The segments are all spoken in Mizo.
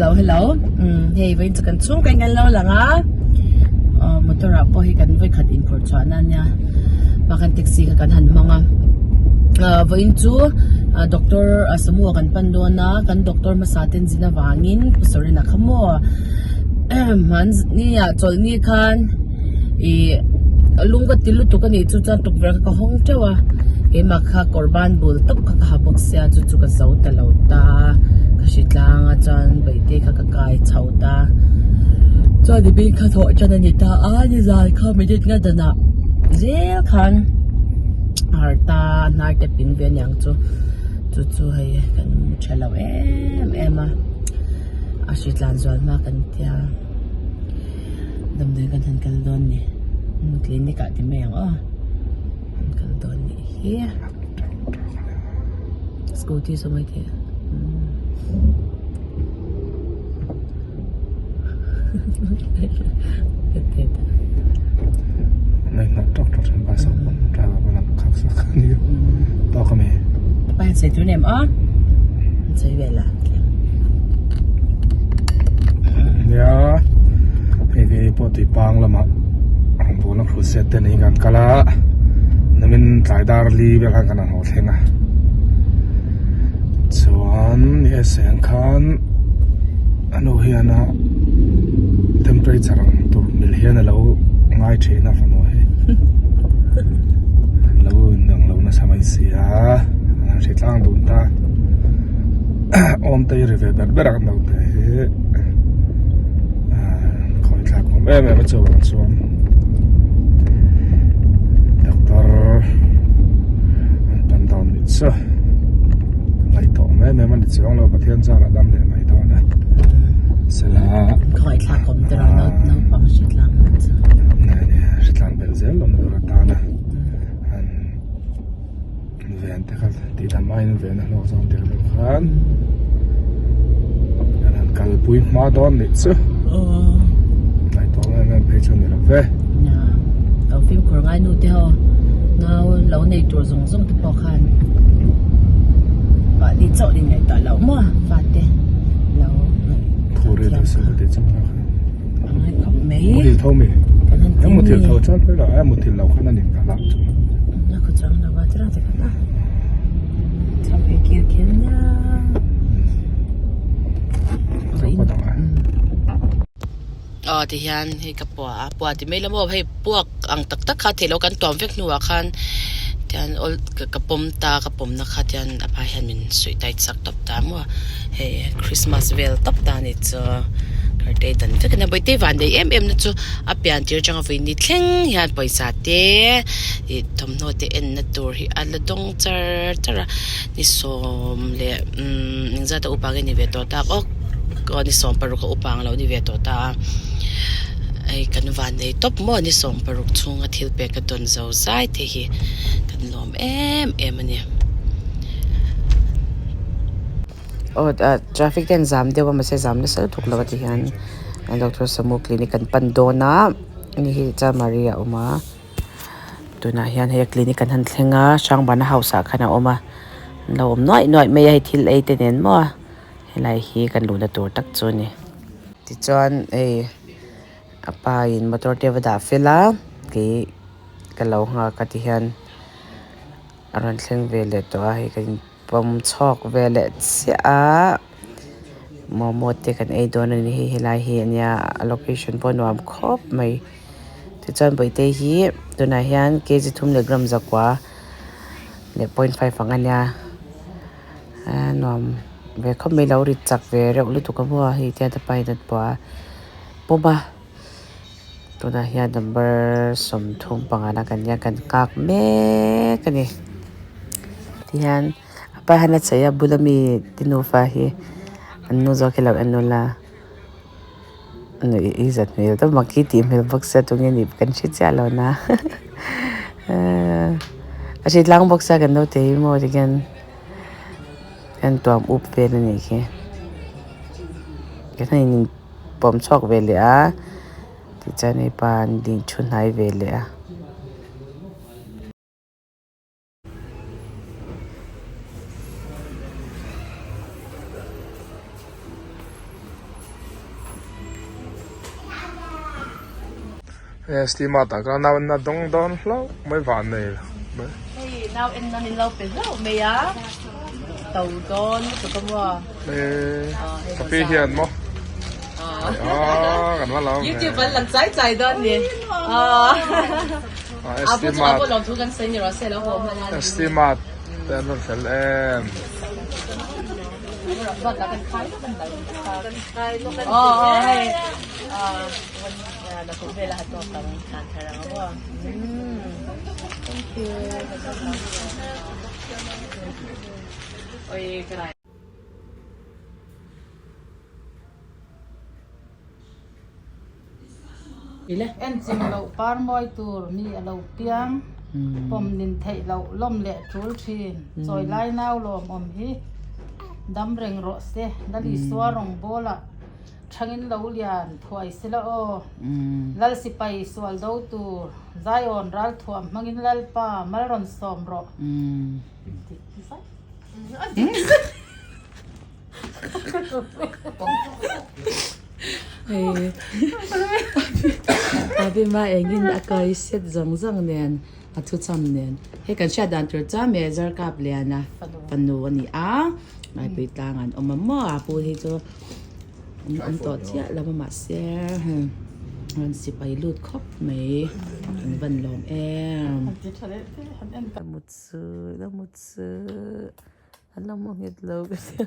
Hello hello umm hei vawiin chu kan chhung ka in lo lang a aw motor ah pawh hei kan vawi khat inphawrh chhuah na ania bakah taxi kha kan han hmang a ah vawiin chu ah doctor ah samu ah kan pan dawn a kan doctor hmasa te an zin avangin pu Sorena kha maw hmanni ah chawlhni khan ih lung ka ti lutuk a nih chu chuan tukverh kha ka hawng teuh a keimah kha kawr ban bul tawp kha ka ha bawk sia chu chu ka zo ta lo ta ka hri tlang a chuan baihte kha ka kai chho ta chuan ni bik kha thawh tan a ni ta a nizan kha minute nga danah zel khan har ta hnar te pin ve aniang chu chu chu hei kan tha lo em em a a hri tlan zual hma kan tia damdawi kan han kal dawn ni clinic ah ti mai ang aw an kal dawn nih hi scooty saw mai thei Mai hnawk tawk tawk thin bus ah pawn driver pawn a khak sak a ni tawk a mi. Pa hian sawi tur nem aw an sawi ve la Nia hei hi pawh tui pang lamah rawngbawlna crusade te niin kan kal a nimin tlai dar li vel khan kan han haw thleng a chuan ni e seng khan a nu hian a temperature ang tur mil hian a lo ngai thin a fanu hi lo inang lo nasa mai si a an hre tlang dun ta awm te hi ri ve ber ber a kan lo te hi khawi thlak awm em em a chuvang chuan doctor an pan dawn nih chu ngaihtuah awm em em a ni chuang lo Pathian zar a dam leh mai dawn a sela khawi thlak awm te rawh naupang hritlang chu hritlang belh zel awm tur atana an Ven te kha tih dam aiin ven a hlawk zawng tir deuh khan an han kalpui hma dawn nih chu ngaihtuah em em phei chu a ni lo ve. Lo fimkhur ngai nu te ho nau lo nei tur zawng zawng te pawh khan mahni chauh in ngaihtuah loh maw fate lo ngaihtuah thiam kha a ngai khawp mai. Muthilh tho mi eng muthilh tho chuan phei lo a muthilh loh khan a nin ka hlauh chu. Na khaw chuang lo a chura te khan a thla ve kir kher nia. Aw ti hian hei ka pua a pua ti mai la maw hei puak ang tak tak kha theih loh kan tuam vek hnuah khan tihian awl ka pawm ta ka pawmna kha tihian a pa hian min suih tight sak tawp ta maw hei christmas vel tawp ta a ni chu kartei dan vek a nia bawihte van nei em em na chu a pian tir atanga vawi ni thleng hian pawisa te ih thawmhnaw te en na tur hi a la dawng char char a ni sawm leh umm engzat a upa nge ni ve tawh tak awk aw ni 16 a upa ang lo ni ve tawh ta a hei kan van nei tawp maw ni 16 chhunga thil pek a dawn zo zai te hi kan lawm em em a ni. Aw ah traffic te an zam deuh a mahse zam nasa lutuk lo a ti hian doctor samu clinic an pan dawn a ani hi chamari a awm a. Tunah hian hei a clinic kan han thleng a Hrangbana house ah khan a awm a an lo awm nuaih nuaih mai a hei thil ei te nen maw helai hi kan luhna tur tak chu a ni. Tichuan hei a pa in motor te a va dah fel a kei ka lo nghak a ti hian a rawn thleng ve leh tawh a hei ka in pawm chhawk ve leh chiah a momo te kan ei dawn a ni hei helai hi a nia a location pawh a nuam khawp mai. Tichuan Bawihte hi tunah hian kg thum leh gram zakua leh point five ang a nia a nuam ve khawp mai lo rit chak ve reuh lutuk a maw hei tihian a pain an pawh a pawm a tunah hian number 35 na kan nia kan nghak mek a ni tihian a pa hian a chei a bula mi te nufa hi an nu zawk hi lo en ula. Nuih i zat hmel deuh mak hi tih hmel bawk sia tunge nih kan hre chiah lo na a hri tlang bawk sia kan naute hi maw tikhian kan tuam up vel a nih khi tikhian in pawm chhuak ve leh a tichuan hei pa an ding thu hnai ve leh a. Hei steamer tah khan nau en na dawng dawn hlauh mai van nei mai. Hei nau en na min lo pe hlauh mai a to dawn lutuk a maw. Ka pi hian maw. Kan va lo YouTube an lang chai chai dawn ni. A pu chungah pawh lawmthu kan sawi ni rawh se lo haw hman a. Steamer te an rawn fel em. En chim loh par mawi tur mi a lo piang, pawm nin theih loh lawm leh tul thin, chawi lai nau lawm awm hi dam reng rawh se, Lalisua rawngbawl ah thangin lo lian thuai se la aw, Lal sipai sual do tur Zion ral thuam hmangin Lalpa mal rawn sawm rawh. Abima engin a kai set zawng zawng nen a thu cham nen hei kan hriat dan tur chuan me zarkap liana fanu a ni a ngaipui tlang an awm a maw a pu hi chu an awm tawh chiah lo a mahse rawn sipai lut khawp mai an van lawm em. An lo hmu nghet lo ka ti a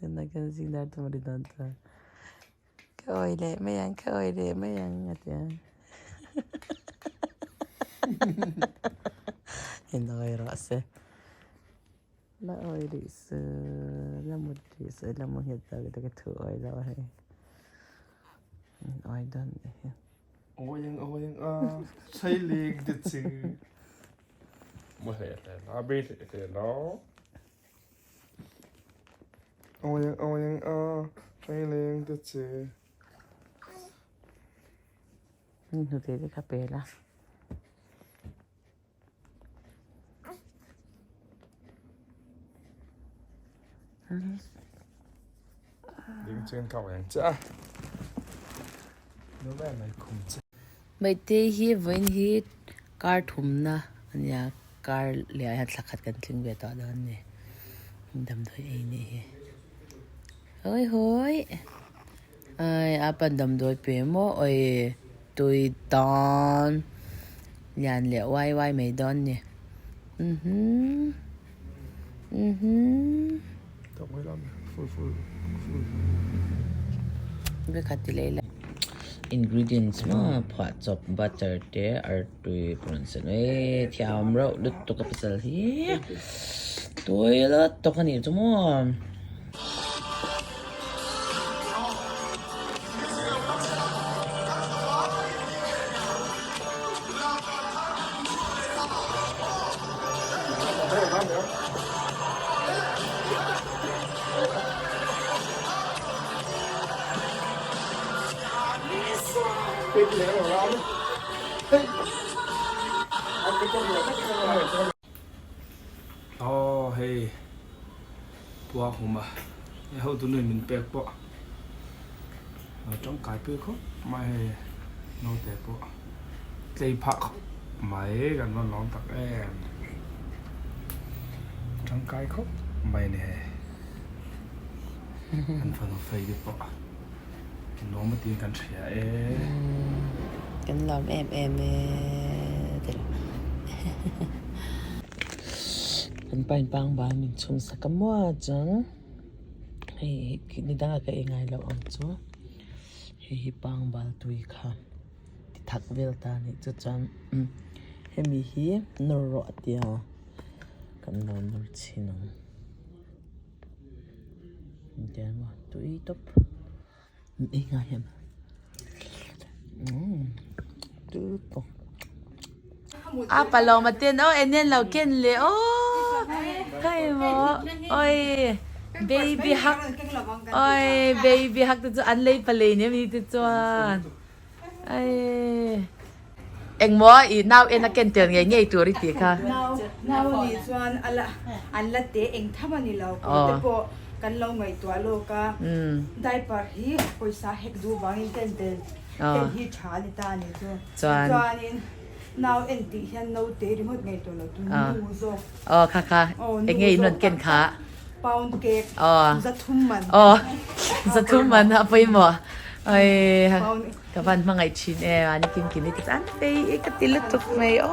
Tunah khian zingdar tum a ri dawn ta. Ka awi leh mai ang, ka awi leh mai ang a ti a. Inawih rawh se. La awi rih su, la mut rih su, la mu nghet lo ka ti ka thu awi lo a hei. Awi dawn nih hi. Aweng aweng a chhailing te chu mu hle hle la be hle hle la Aweng aweng a chhailing te chu. Hnute te kha pe la. Ding chen kau eng che. No ve mai khum che. Maite hi vawiin hi kar thumna a nia kar leh ah hian thla khat kan tling ve tawh dawn a ni damdawi ei nih hi hawi hawi ai a pan damdawi pe maw awi tui dawn lian leh uai uai mai dawn a ni mhm mhm vekhat ti leh ila ingredients maw phuah chawp butter te artui prawn sen eee thiam reuh lutuk a pasal hi tui lutuk a nih chu maw. Aw hei puak hum a hei hotu nu in min pek pawh a tangkai pui khawp mai hei naute pawh tlei phah khawp mai kan rawn lawm tak em tangkai khawp mai a ni hei kan fanu phei te pawh lawm a tiin kan hria e. Kan lawm em em e ti lo. Kan pain pangbal min chhum sak a maw chuan hei ni dangah ka ei ngai loh ang chu hei hi pangbal tui kha ti thak vel ta a nih chu chuan hemi hi nawr rawh a tia kan lo nawr chhin ang. Tui tawp ei ngai em tui tawp a palawm a ten aw eng nen lo ken leh aw hei maw oi baby hug oi baby hug te chu an lei palei nia mi te chuan. Engmaw i nau en a ken tel ngei ngei tur i tih kha. Nau nau a nih chuan a la an la te eng tham a ni lo kawr te pawh Kan lo ngaihtuah lawk a, diaper hi pawisa hek duh vangin ken tel ken hi tha a ni ta a nih chu. Chuanin nau en tih hian naute ringawt ngaihtuah lo tur nu zawk. Aw kha kha eng nge in rawn ken kha? Pound cake zathum man. Aw zathum man a pawimawh. Oi ka van hmangaih thin em a ni kim kim hi ka tan phei i ka ti lutuk mai aw.